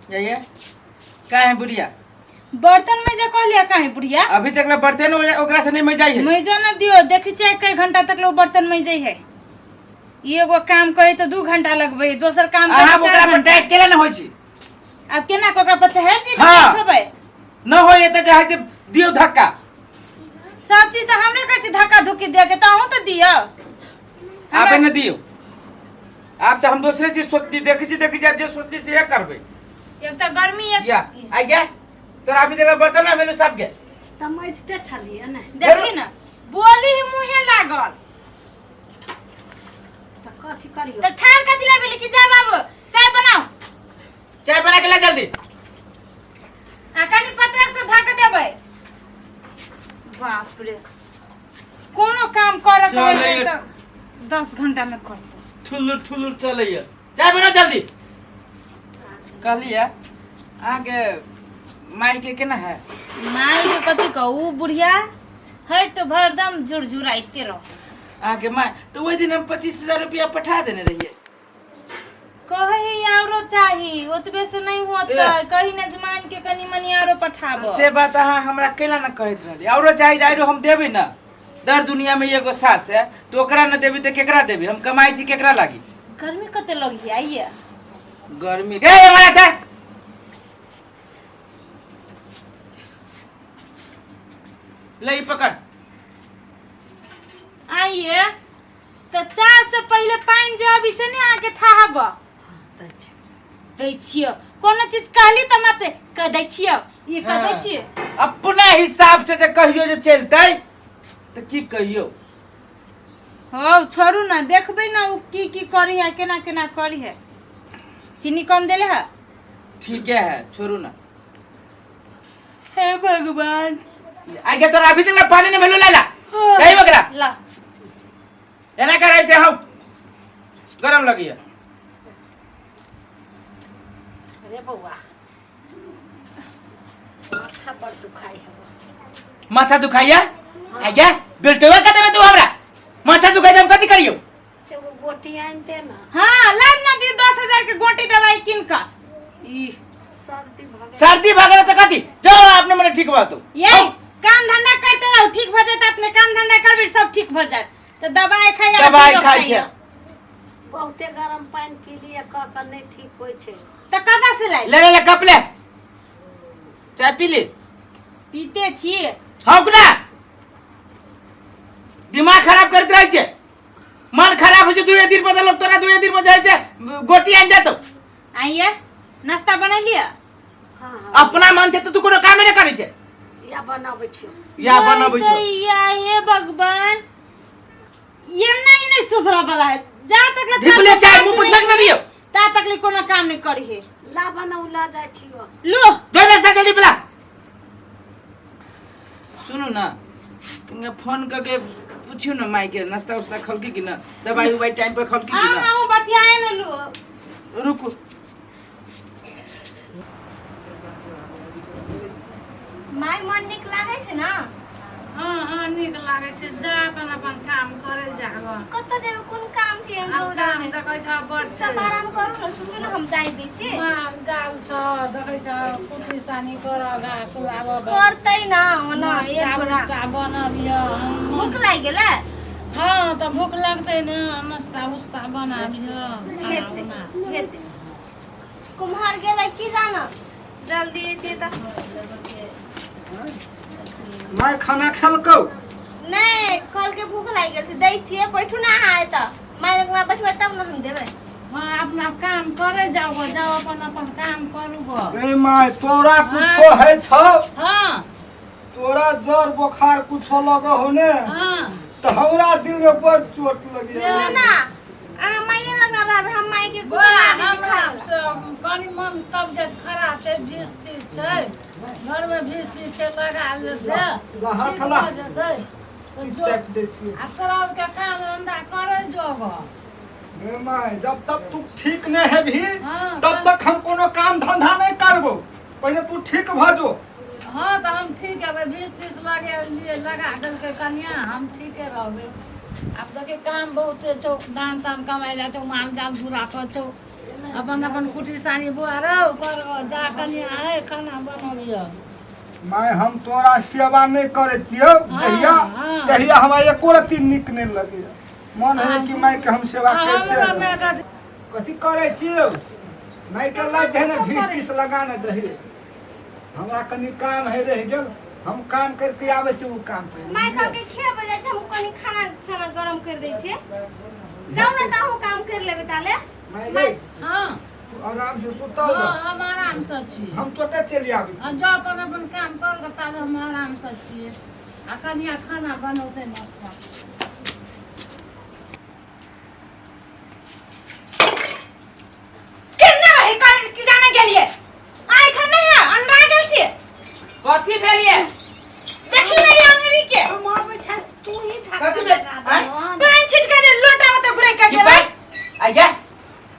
जाइए का है बुढ़िया? बर्तन में जे कहलिए काहे बुढ़िया? अभी तक ला बर्तन ओकरा से नहीं मजाई है। मैजो न दियो, देखै छियै कई घंटा तक लोग बर्तन मैजै है। ई एगो काम करे तो 2 घंटा लगबै है, दोसर काम करे अहाँ तो 4 ओकरा पर घंटा। टाइट केला न होइ छी? आब केना के ओकरा पर चढ़ि जेतै? हाँ। छोड़बै न होय तऽ जे है से दियौ धक्का। सब चीज तऽ हमरे कहै छी धक्का धुक्की दिअ के, तऽ अहूँ तऽ दियौ। आब ने दियौ, आब तऽ हम दोसरे चीज सोचली, देखै छी, देखै छी, आब जे सोचली से करबै। एक तऽ गर्मी एक या आ गया तोरा अभी तक बर्तन ना भेलौ सबके। तऽ मजिते छलियै ने। देखी ने बोली ही मुँहे लागल। तऽ कथी करियौ? तऽ ठाढ़ कथी लए भेली कि जा बाबू चाय बनाओ। चाय बना के ला जल्दी। आ कनि पत्रक से धक देबै। बाप रे, कोनो काम करे के होय चलैए। तऽ 10 घंटा में करतै। ठुलुर ठुलुर चलैए, चाय बना जल्दी। कहलियै अहाँके माय के केना है? माय के कथी कहू, बुढ़िया हट भरदम झुरझुराइते रह। अहाँके माय तऽ ओहि दिन हम 25,000 रुपया पठा देने रहियै। कही आरो चाही, ओतबे से नहीं होतै, ए। कही नजमान के कनी मनी आरो पठाबो। से बात अहाँ हमरा कैला न कहैत रहली? औरो चाही तऽ आरो हम देबै न। दर दुनिया में एगो सास है तो ओकरा न देबी तऽ केकरा देबी? हम कमाई छी केकरा लागी? गर्मी कते लगी आइए? गर्मी गे हमारा दे। ले ई पकड़। आइए तऽ चाय से पहिले पानि जे अभी से नहीं आके थाहब दै छियो। कोनो चीज कहली तऽ मत कह दै छियो, ई कह दै हाँ। छियो। अपना हिसाब से जे कहियो जे चलतै तऽ की कहियो? हौ छोड़ू ना, देखबै ना उ की की करी है, केना केना करी है। चीनी कम देले है? ठीके है, छोड़ू ना। हे भगवान, आ गया तोरा अभी तक पानी नहीं भेलो, लाला दही ओकरा। ला। एना कर ऐसे, हम गरम लगी है। अरे बौआ, माथा बड़ दुखाइ है। माथा दुखाइया? आ गया बेल्टवा का देबे तू हमरा? माथा दुखाइ हम कथी करियो? एगो गोटी आनि दे ना। हाँ लाब ना दी 10,000 के गोटी दवाई किन का। ई सर्दी भऽ गेल। सर्दी भऽ गेल तऽ कथी? जो अपने मने ठीक भऽ तू। ये काम धंधा करते रहो, ठीक भऽ जायत। अपने काम धंधा करबे सब ठीक भऽ जायत। तऽ दवाई खाइ आ दवाई जीरो खाइ छै। खाइया। बहुते गरम पानि पी लिअ कऽ कऽ नहि ठीक होइ छै। तऽ कतऽ से लाइ? ले ले ले कप ले, चाय पी ले। पीते छी। हौक ना, दिमाग खराब करैत रहै छै, मन खराब होइ छै। दुए दिन पर लोग तोरा दुए दिन पर जाइ छै गोटी आनि देतौ। आइए नाश्ता बनेलियै? हाँ हाँ। अपना मन से तऽ तू कोनो कामे नहि करै छै। या बनाबै छियौ। या बनबै छौ। या हे भगवान, ये नहीं नहीं सुधरा वाला है। जा तक ले ढिपले चाय मुंह पुछलक ना दियौ। ता तक ले कोनो काम नहीं करी है। ला बनाउ, ला जाइ छियौ। लो। दे नाश्ता जल्दी पिला। सुनू ना, कनिका फोन करके पूछियो ना माई के, नाश्ता उस्ता खलकी कि ना, दवाई उवाई टाइम पर खलकी कि हाँ ना। हाँ, बतियाए ना लो। रुकू। माय मन नीक लागै छै ने? हँ हँ, नीक लागै छै। जा अपन अपन काम करे जा गऽ। कतऽ जेबै, कोन काम छै एहन आब रौदा काम मे? देखै छ बड़ चुपचाप आराम करू ने, सुतू ने, हम चाय दै छी। माल जाल छ, देखै छ, कुटी सानी कर, घास लाब। करतै ना ओना एक नाश्ता गोरा उस्ता बनाबियह। भूख लागि गेलै? हँ तऽ भूख लगतै ने। नाश्ता उस्ता बनाबियह, खाना हेतै उना। हेतै। कुम्हार गेलै की जाना, जल्दी एतै तऽ। माय खाना खेलकौ? नहि, कहलकै भूख लागि गेल छै। दै छियै, बैठू ने अहाँ एतऽ। माय लगना बैठबै तब ने हम देबै। हँ, अपना काम करे जाओ गो, जाओ अपन अपन काम करू गो। ए माय, तोरा कुछो है छौ? हँ। तोरा जर बोखार कुछो लगे हो ने? हँ। तऽ हमरा दिल में बड़ चोट लगी। सुनू ना, अहाँ माइये लग रहबै, हम माइ के बौआ, बना दै छी हमरा खाना। से कनि मन तबियत खराब छै, 20-30 छै घरमे, 20-30 छै, लगा लेतै। ला, हाथ ठीक ला। भऽ जेतै तऽ चिप जो चाप दै छियै। आ तोरा आरके काम धन्धा करै जोग। हे माय, जब तक तू ठीक नहीं हेबही तब तक हम कोनो काम धंधा नहीं करबो। पहिने तू ठीक भऽ जो। हँ तऽ हम ठीक हेबै। 20-30 लगे लिए लगा देलकै कनिया, हम ठीके रहबै। आब देखी, काम बहुते छौ, धान तान कमाइ लए छौ, माल जाल दूरा पर छौ। अपन अपन कुटी सानी बौआ रौ कर जा कनिया है खाना बनबियौ। माय हम तोरा सेवा नहि करै छियौ जहिया हाँ। तहिया हमरा एको रत्ती नीक नहि लगैया। मन है कि माय के हम सेवा आ करिते हमरा रहब। माय के कथी करै छियौ? माय के लाज दे ने घीस तीस लगा ने दही। हमरा कनि काम है रहि गेल, हम काम करके आबै छी ओ काम पे। माय कहलकै खेबै जाइ छै, हम कनि खाना साना गरम करि दै छियै। जाउ ने तऽ अहूँ काम करि लेबै ताले। माय गे, हाँ तू आराम से सुतल हाँ रह, हम आराम से छी। हम चोटे चलि आबै आ छी। जो अपन अपन काम कर के ताबे हम आराम से छियै। आ कनिया खाना बनौतै मस्त। केना रही कर की जाने गेलिए आइ खन नहीं है अंडा गेल छी। कथी भेल ये? देखी नहीं अंगरी के। हम आबै छै तू ही धक्का कथी भेल? लगा आँय? देलहन। पानि छिटका दे लोटा में तो घुरे के की गेलै। पाइ आई गया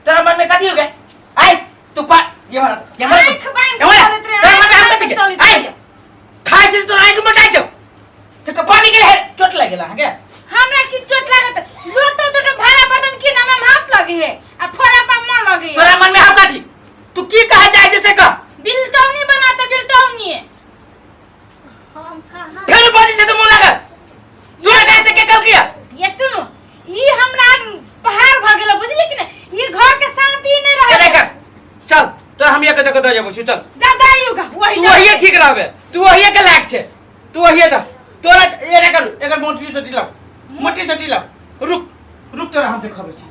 तोरा मन में कथी हो गया? आई तू पा ये हमारा ये हमारा आँख बांध ये हमारा चलैत रहे, तोरा मन में हम आँख कथी के चलैत आई रहे। खाय से तोरा आँख मोटाइ छौ से पानी के है चोट लागि गेल अहाँके। हमरा की चोट लागत? लोटो तोटो भाड़ा बर्तन की नाम में हाथ लगे है आ फोड़ा पर मन लगे है। तोरा मन में हम कथी? तू की कहे चाहे छै से कह। बिलटौनी बनाते बिलटौनी। हम कहाँ फेर बजी से तो मुंह लागल तोरा कहे ते के कल किया? ये सुनो ई हमरा पहाड़ भ गेल बुझली कि नहीं? ई घर के शांति नहीं रहे। चल कर चल तोरा हम एक जगह दऽ जेबो छु चल। जा दाइयो का वही तू वही ठीक रहबे, तू वही के लायक छे, तू वही जा। तोरा ए रे कर एकर मोटी सोटी लाव, मोटी सोटी लाव। रुक रुक तोरा हम देखबै छी।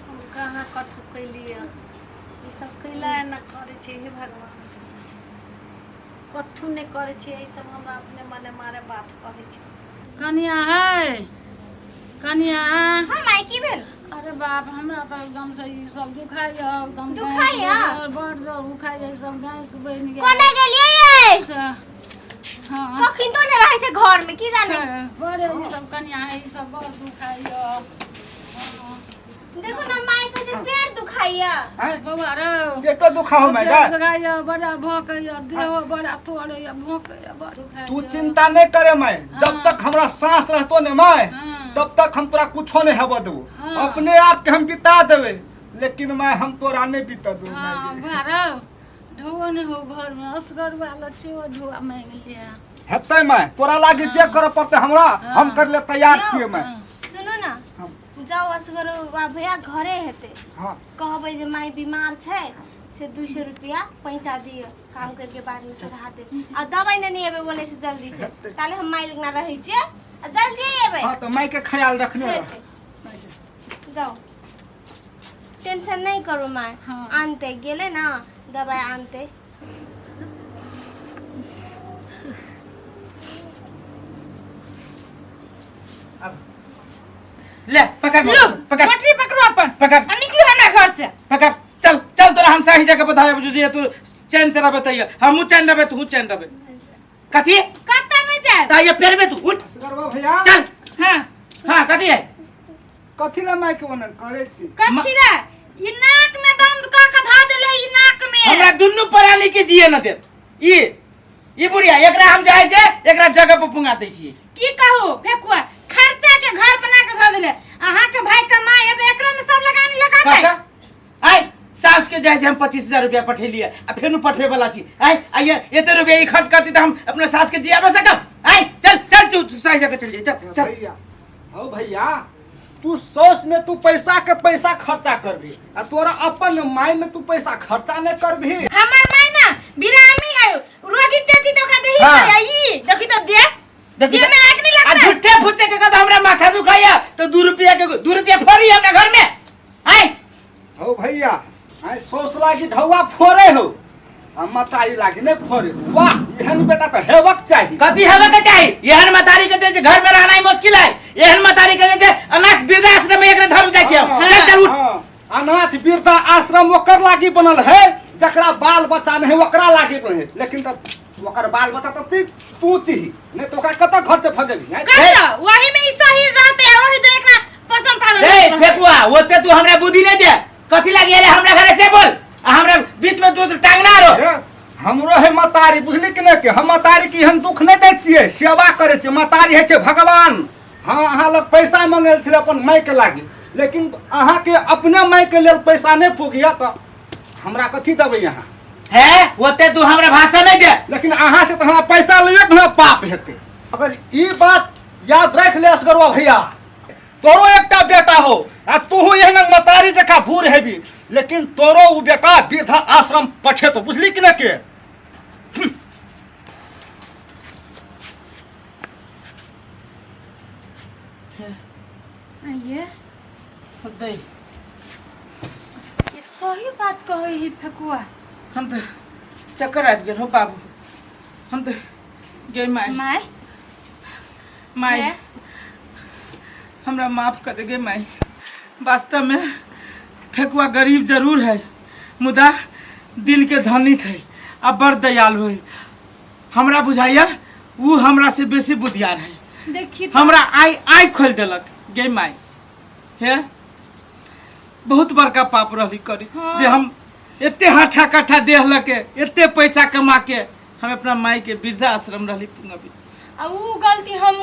हम कहाँ कथू कैलियै? ई सब कैला एना करै छै? हे भगवान, कथू नहि करै छियै। ई सब हमरा अपने मने मारे बात कहै छै। कनिया है कनिया। हाँ माय की भेल? अरे बाप हमरा तऽ एकदम से ई सब दुखाइया एकदम। दुखाइया? बड़ जोर दुखाइया, ई सब गैस बनि गेल। कोना गेलियै ये? से, हाँ। कखन तो नहि रहै छै घर में की जाने। बड़े ई सब कनिया है ई सब बड़ दुखाइया। हाँ। देखो ना माय कहै छै पेट दुखाइया। आँय? बौआ रौ पेटो दुखा हो माय पेट गे। दुखाइया बड़ा भोकैया देहो बड़ा तोड़ैया भोकैया बड़ दुखाइया। तू चिंता नहीं करे माय, जब तक हमरा सांस रहतो ने माय हाँ। तब तक हम तोरा कुछो नहीं हवा देबो। हाँ। अपने आप के हम बिता देबे लेकिन माय हम तोरा नहीं बिता देबो। हाँ माय गे। बौआ रौ ढोओ नहीं हो घर में असगर वाला सेहो ढोआ मांगि लिया। हेतै माय तोरा लागी जे करे पड़तै हमरा हम कर ले तैयार छियै माय। सुनू ना हम जाओ असगर बा भैया घरे हेतै। हाँ। कहबै जे माय बीमार छै से 200 रुपया पैंचा दिअ, काम करके बाद में सधा देब। आ दवाइ ने नहीं एबै ओने से जल्दी से ताले हम माय लगना रहै छियै आ जल्दी एबै। हाँ तो माय के ख्याल रखने रह। हेतै। जाओ टेंशन नहीं करो माय। हाँ। आनते गेले ना दवाई आनते। अब ले पकड़ लो पकड़ पटरी पकड़ो अपन पकड़। आ निकलू हमरा घर से। पकड़ चल चल तोरा हम सही जगह बताए बुझिए तू चैन से रहबे तैया हमहू चैन रहबे तू चैन रहबे। कथी कत्ता नहीं जाए ता ये पेरबे तू उठ असगरवा भैया चल। हाँ हाँ कथी है? कथी ला माय के ओनन करै छी? कथी ला ई नाक में दम क के धा देले ई नाक में। हमरा दुनू प्राणी के जिए न देत ई ई बुढ़िया। एकरा हम जाय से एकरा जगह पर पुंगा दै छियै। की कहू फेकुआ खर्चा के घर बना के धऽ देले। अहाँ के भाई कमाए है तऽ एकरा में सब लगानी लगा दे। कका आय सास के जाय से हम 25,000 रुपया पठेलियै आ फेनु पठबे वाला छी। आय आय एते रुपया ई खर्च करती तऽ हम अपना सास के जियाबे सकब? आय चल चल तू तू सही जगह चल चल चल। भैया हो भैया तू सौस में तू पैसा के पैसा खर्चा करबी आ तोरा अपन माय में तू पैसा खर्चा नहीं करबी। हमर माय ना बिरामी है रोगी टेटी तो ओकरा देही हाँ। पड़े ई देखी तो देख देखी देह में आग नहीं आ लगता। झूठे फूसे के कहता हमरा माथा दुखाया तो 2 रुपया के 2 रुपया फोड़ी हमरा घर में। आय हो भैया आय सौस लागी ढौआ फोड़े हो आ मतारी लागी नहीं फोड़े। वाह एहन बेटा तो हेबक चाही। कथी हेबक के चाही? एहन मतारी के जे घर में रहना ही मुश्किल है। एहन मतारी के जे अनाथ वृद्धाश्रम में एकरा धर जाइ छै। हाँ, चल चल उठ। हाँ, अनाथ वृद्धा आश्रम ओकर लागी बनल है जकरा बाल बच्चा नहीं ओकरा लागी बनल है। लेकिन त ओकर बाल बच्चा त तू चिही नहीं तो ओकरा कतऽ घर से भगेबी? हैं? कतऽ? वही में ई सही रहते है वही जे एकरा पसंद पालन ए फेकुआ ओते तू हमरा बुद्धि नहीं दे। कथी लागी एले हमरा घरे से बोल आ हमरा बीच में तू टांगना रो। हे, हमरो है मतारी बुझली कि नहीं कि हम मतारी की हम दुख नहीं दै छियै, सेवा करै छियै। मतारी है छै भगवान। हाँ अहाँ लग पैसा मंगल छलै अपन माय के लागी लेकिन अहाँके अपने मायके लेल पैसा नहि पुगिया तऽ हमरा कथी देबै अहाँ? है ओते तू हमरा भाषा नहीं दे। लेकिन अहाँ से तऽ हमरा पैसा लैए के पाप हेतै। अगर ई बात याद राखि ले असगरवा भैया, तोरो एकटा बेटा हो आ तूहू एहन मतारी जकाँ बूढ़ हेबी, लेकिन तोरो उ बेटा वृद्धा आश्रम पठेतो, बुझली कि ना के? आइए दै। ये सही बात कहै ही फेकुआ। हम तो चक्कर आबि गेल हो बाबू, हम तो गे my. My. My. हे? हमरा माफ कर दे गे माय। वास्तव में फेकुआ गरीब जरूर है, मुदा दिल के धनिक है आ बड़ दयालु है। हमरा बुझाइया वो हमरा से बेसी बुधियार है। देखी त- हमरा आई आई खोल देलक गे माय। हे बहुत बड़का पाप रहली करी। हाँ। जे हम एते हाठा काठा देह लके एते पैसा कमा के हम अपना माई के वृद्धा आश्रम रहली पुंगबी। आ ऊ गलती हम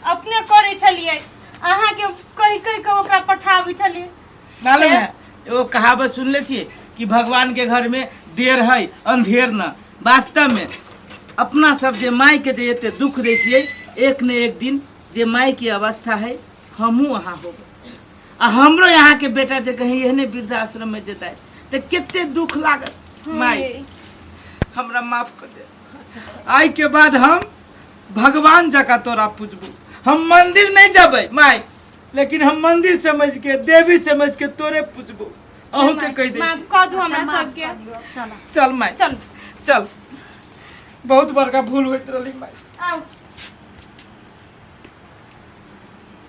अपने करै छलियै, अहाँके कहि कहि के ओकरा पठाबै छलियै। मालूम है एगो कहावत सुनले छियै कि भगवान के घर में देर है अंधेर न। वास्तव में अपना सब जे माई के जे एते दुख दै छियै, एक न एक दिन जे माई के अवस्था है हमहूँ अहाँ होबै, आ हमरो यहाँ के बेटा जे कहीं एहने वृद्धाश्रम में जेतै तऽ कते दुख लागत। माई हमरा माफ कर दे। आइ के बाद हम भगवान जकाँ तोरा पूजबू। हम मंदिर नहीं जबै माई, लेकिन हम मंदिर समझ के देवी समझ के तोरे पूजबू। अहूँ के कहि दै माफ छी। कऽ दू अच्छा, हमरा माफ सबके। कऽ दियौ, चल चल माई चल चल, बहुत बड़का भूल होइत रहली माई। आउ।